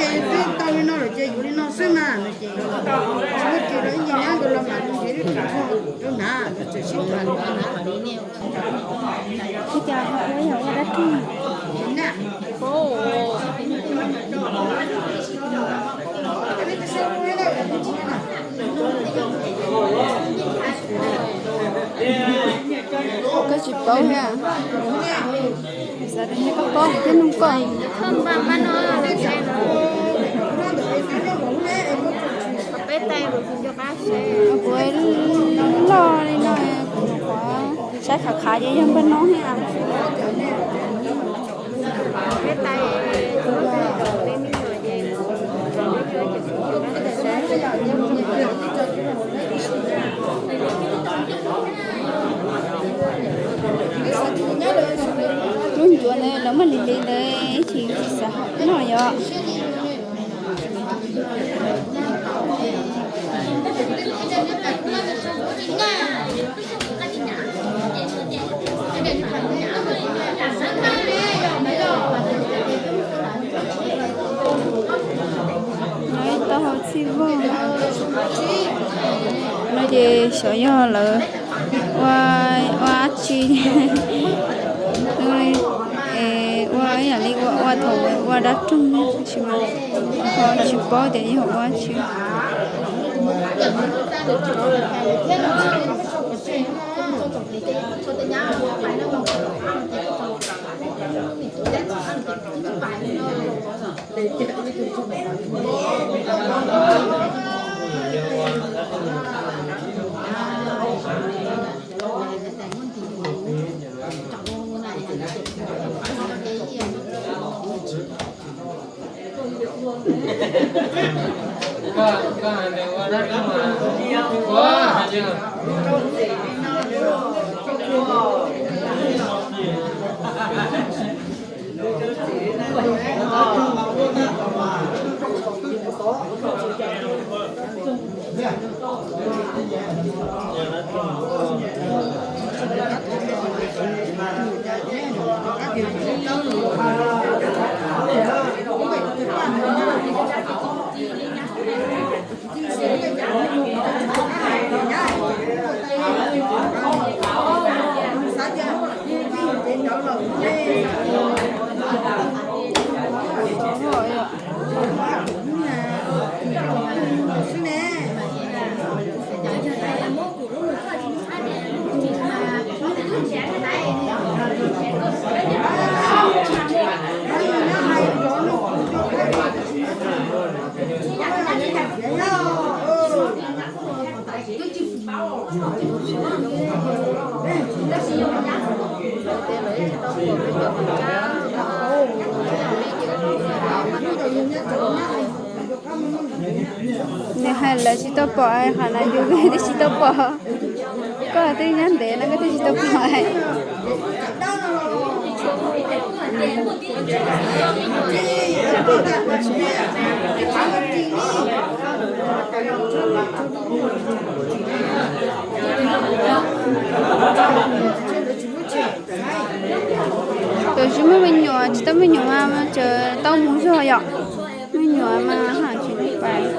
Ces twb tau li no lawm ces yuav li no xwb mas no ces tsis muaj kis rau ib ncig nyab nkawd los mas nrhiav lub tswv nrog rau hnav, tseem sib tham li no na. Ua cas ho ua yog ua dab tug na? Koj tsis paub thiab. Xav tias nej koj paub thiab nug koj. Kuv loj li no, kuv nyuam qhuav saib khav khav ces yog npawg no thiab. Lub ncuav ntawd lawv muaj lig lig ntawd ib chim tsis xav noj yom. No ib tauv hauv txhij vog no ces xyov yog lawv ua, ua dab tsi, ua ib yam li ua, ua thaum ua dab roog, tab sis mas ho tsis paub tias yog ua dab tsi. Nws hais lawv tsis tau pom, qhov no yus twb tsis tau pom. Koj twb nyob ntev no koj twb tsis tau pom. Tus tsis muaj me nyuam, tsis tau me nyuam mas tseem tau mus zog yom. Me nyuam mas ha tsis pais.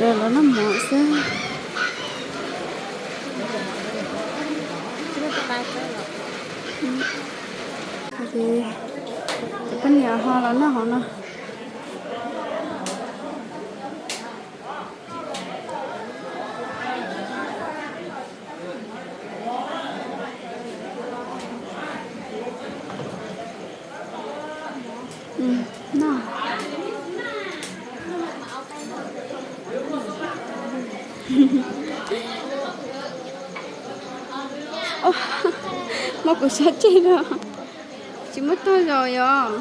Los noj mov xwb. Ces cov poj niam ho los noj hauv no. Noj. Muab kuv sab tseg no, tsis muaj tog zaus yos.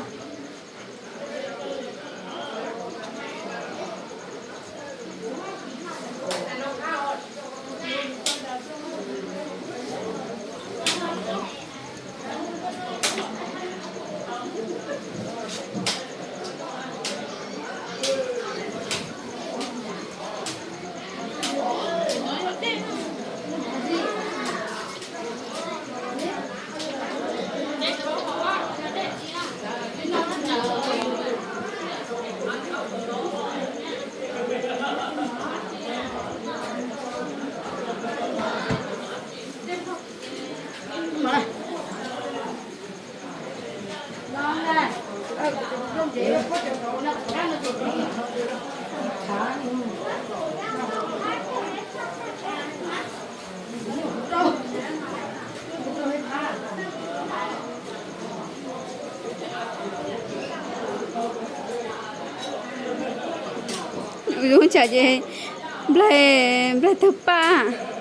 Zoo tsam ces nplaig, nplaig tawg paj.